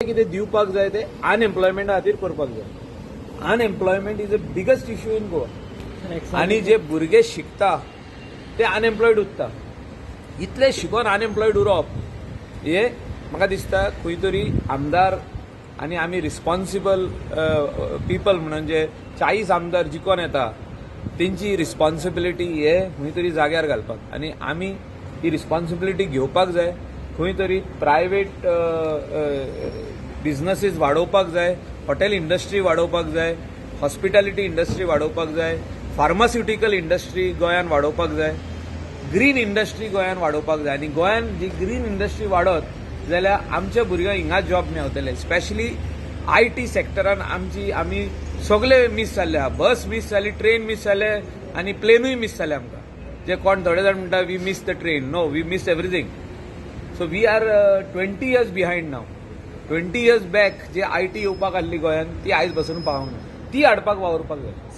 कितें दिवपाक जाय ते अनएम्प्लॉयमेंटा खातीर करपाक जाय. Unemployment is a biggest issue in Goa आनी जे भुरगे शिकता ते अनएम्प्लॉयड उरता. इतले शिकोन अनएम्प्लॉयड उरप हे म्हाका दिसता खंय तरी आमदार आनी आमी रिस्पॉन्सिबल पिपल म्हणून जे 40 आमदार जिखोन येता, तेंची रिस्पॉन्सिबिलिटी हे खंय तरी जाग्यार घालपाक आनी आमी ही रिस्पॉन्सिबिलिटी घेवपाक जाय. खंय तरी प्रायवेट बिझनसीस वाडोवपाक जाय, हॉटेल इंडस्ट्री वाडोवपाक जाय, हॉस्पिटॅलिटी इंडस्ट्री वाडोवपाक जाय, फार्मास्युटिकल इंडस्ट्री गोंयान वाडोवपाक जाय, ग्रीन इंडस्ट्री गोंयान वाडोवपाक जाय. आनी गोंयान जी ग्रीन इंडस्ट्री वाडत जाल्यार आमच्या भुरग्यांक हिंगा जॉब मेवतले. स्पेशली IT सेक्टरान आमची आमी सगळे मीस जाल्ले आहा. बस मीस जाली, ट्रेन मीस जाले आनी प्लेनूय मीस जाले आमकां. जे कोण थोडे जाण म्हणटा, "We miss the train." No, we miss everything. So we are 20 years behind now. 20 years back J IT येवपाक आहली गोंयान, ती आयज बसून पावंक ना. ती हाडपाक वावुरपाक जाय.